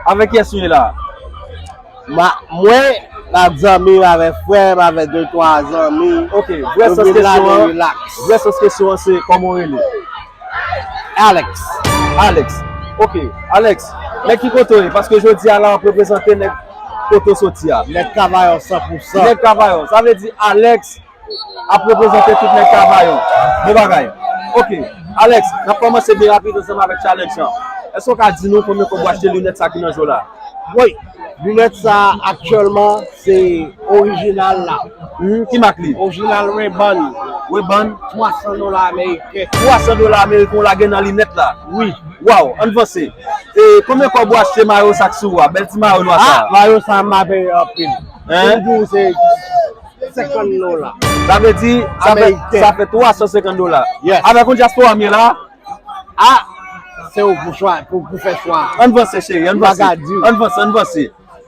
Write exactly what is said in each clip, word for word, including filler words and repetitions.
Avèk kiyès ou ye la? Ma, mwen, m ak zanmi m, avèk frè m, avèk de twa zanmi. Ok, vrè sans kesyon an, vrè sans kesyon an se kòman w rele? Alex. Alex. Ok, Alex, nèg ki kote w ye? Paske jodi a la w ap reprezante nèg kote w soti a. Nèg Kavayon san pou san. Nèg Kavayon. Sa vle di Alex ap reprezante tout nèg Kavayon. Bon bagay. Ok, Alex, n ap kòmanse byen rapid ansanm avèk challenge lan. Èske w ka di nou konbyen kòb w achte linèt sa ki nan je w la? Wi, linèt sa aktyèlman se orijinal la. Hmm, ki mak li? Orijinal Ray-Ban. Ray-Ban. Twa san dola ameriken. Twa san dola ameriken w lage nan linèt la. Wi. Waw, ann vanse. E konbyen kòb w achte mayo sa k sou ou a? Bèl ti mayo nwa sa. Ah, mayo sa m pa peye anpil. Hein? Pou di w se senkant dola. Sa vle di, sa fè, Ameriken. Sa fè twa san senkant dola. Yes. Avèk yon dyaspora m ye la. Ah, se ou pou chwa, pou, pou fè chwa. Ann vanse, cheri, ann M pa vanse. ka di w. Ann vanse, ann vanse.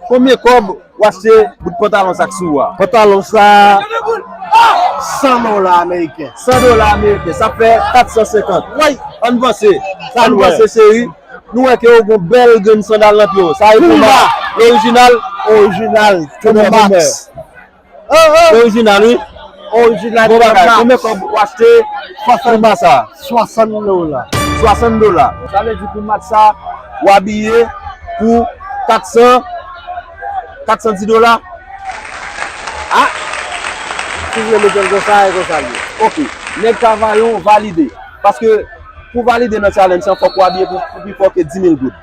Konbyen kòb w achte bout pantalon sa k sou ou a? Pantalon sa, san dola ameriken. San dola ameriken, sa fè kat san senkant. Wi. Ann vanse. Ann vanse, cheri. Nou wè ke w gon bèl grenn sandal nan pye w. Sa e Puma. Orijinal. Orijinal. Puma Max. Orijinal, wi. Orijinal. Bon bagay. Konbyen kòb w achte Puma sa? Swasant dola. Swasant dola. Sa vle di pou match sa, w abiye pou kat san, kat san dis dola. Ah! Si w vle mete l konsa, e konsa l ye. Ok. Nèg Kavayon valide. Paske pou valide nan challenge lan, fòk w abiye pou, pou pi fò ke dis mil goud.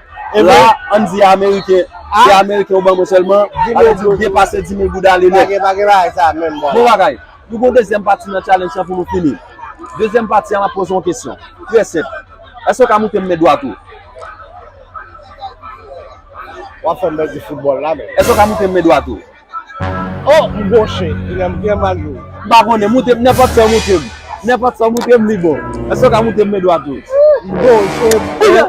La, ann di ameriken, se ameriken ou ban mwen sèlman, sa vle di w depase dis mil goud ale nèt. Pa gen, pa gen bagay sa menm, bwa. Bon bagay. Nou gon dezyèm pati nan challenge lan pou nou fini. Dezyèm pati a, m ap poze yon kesyon. Trè senp. Èske w ka montre m men dwat ou? W ap fè m pèdi foutbòl la, men. Èske w ka montre m men dwat ou? Oh, m goche. Kilè m gen mal jwe. M pa konnen, montre m nenpòt sa w montre m. Nenpòt sa w montre m, li bon. Èske w ka montre m men dwat ou? M goche.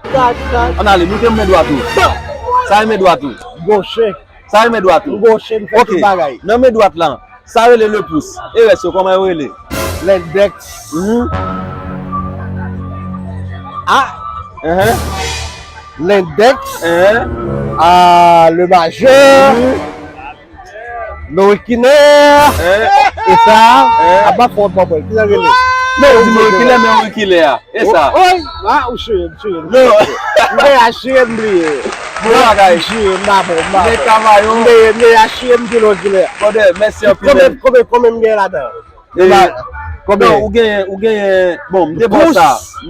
Kat, kat. Ann ale, montre m men dwat ou. Sa e men dwat ou. M goche. Sa e men dwat ou. M goche, m fè tout bagay. Nan men dwat lan, sa rele le pouce. E rès yo, kòman yo rele? Lendèks. Mhm. Ah! Ehe. Lendèks. Ehe. Ah, le majè. Mhm. Lorikilè. Ehe. E sa, Ehe. Apa fò w pa pran. Ki sa rele? Non, ou di lorikilè, men lorikilè a. E sa. Oy, ah, ou chire m, chire m. Non. M te achire m bliye. Bon bagay. M chire m, m pa bon, m pa Men bon. Kavayon. M te, m te achire m di lorikilè. Brother, mèsi anpil, Konbyen, men. Konbyen, konbyen m gen ladan? E, Konbyen? Non, ou genyen, ou genyen, bon, m te ba w sa.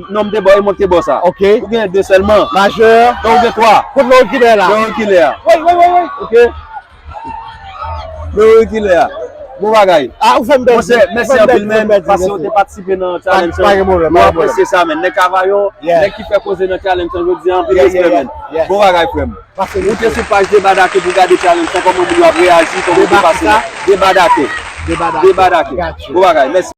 Non, m te ba w, e mwen k te ba w sa. Ok. Ou genyen de sèlman. Majè. Non, ou gen twa. Kot lorikilè la? Lorikilè a. Wi, wi, wi, wi. Ok. Lorikilè a. Bon bagay. Ah, ou fè m pèdi. Monchè, mèsi anpil, men, paske w te patisipe nan challenge lan. Pa gen pwoblèm, pa gen pwoblèm. Mwen apresye sa, men. Nèg Kavayon, nèg ki fè koze nan challenge lan jodi a, anpil respè, men. Bon bagay, frè m. Moute sou paj Deba Dake pou gade challenge lan, kòman moun yo ap reyaji, kòman yo te pase. Deba Dake. Deba Dake. Bon bagay, mèsi.